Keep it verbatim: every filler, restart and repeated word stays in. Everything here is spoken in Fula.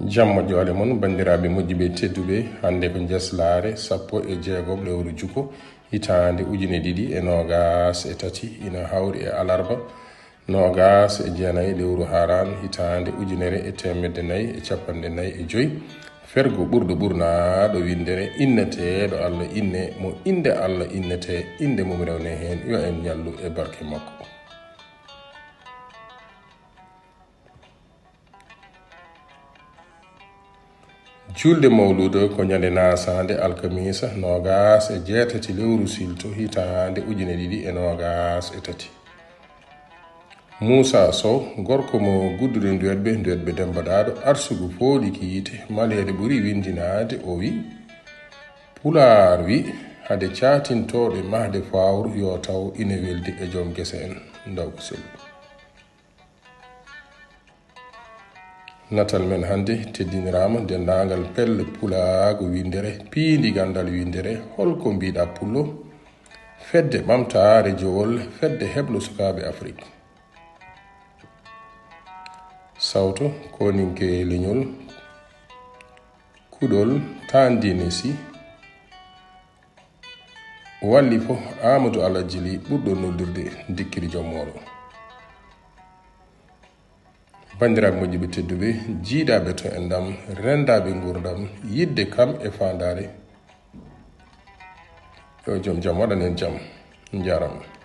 Jam moƴƴo ale mon, banndiraaɓe moƴƴuɓe tedduɓe. Hannde ko njeslaare sappo e jeegom lewru juko, hitaande ujine ɗiɗi e noogaas e tati, ina hawri e alarba noogaas e jeenayi lewru Haaraan, hitaande ujunere e teemedde nayi e cappanɗe nayi e joy. Fergo ɓurɗo ɓurnaaɗo winndere inneteeɗo Allah inne, mo innde Allah innetee, innde mum rewnee heen, yo en ñallu e barke makko. Juulde Mawluuda ko ñande naasaande alkamiisa noogaas e jeetati lewru silto hitaande ujine ɗiɗi e noogaas e tati. Muusaa Sow, gorko mo Guddude Nduweɗɓe, Nduweɗɓe Demmba Daado, arsugu Fooɗi Kiite, maleede ɓuri winndinaade, o wi, Pulaar wi, hade caatintooɓe mahde faawru yo taw ine weldi e joom gese en, ndaw ko selli. Natal men hannde teddiniraama denndaangal pelle pulaagu winndere, piindi ganndal winndere, holko mbiɗa pullo, fedde ɓamtaare jowol, fedde heblo sukaaɓe Afrik. Sawto, koninke leñol, kuɗol, taandiine si, walli fof Amadou Alhaji Ly ɓurɗo noddirde Dikkiri Joom Moolo. Banndiraaɓe moƴƴuɓe tedduɓe, jiiɗaaɓe to enɗam, renndaaɓe nguurndam, yiɗde kam e faandaare, yo joom jam waɗan en jam. Njaaraama.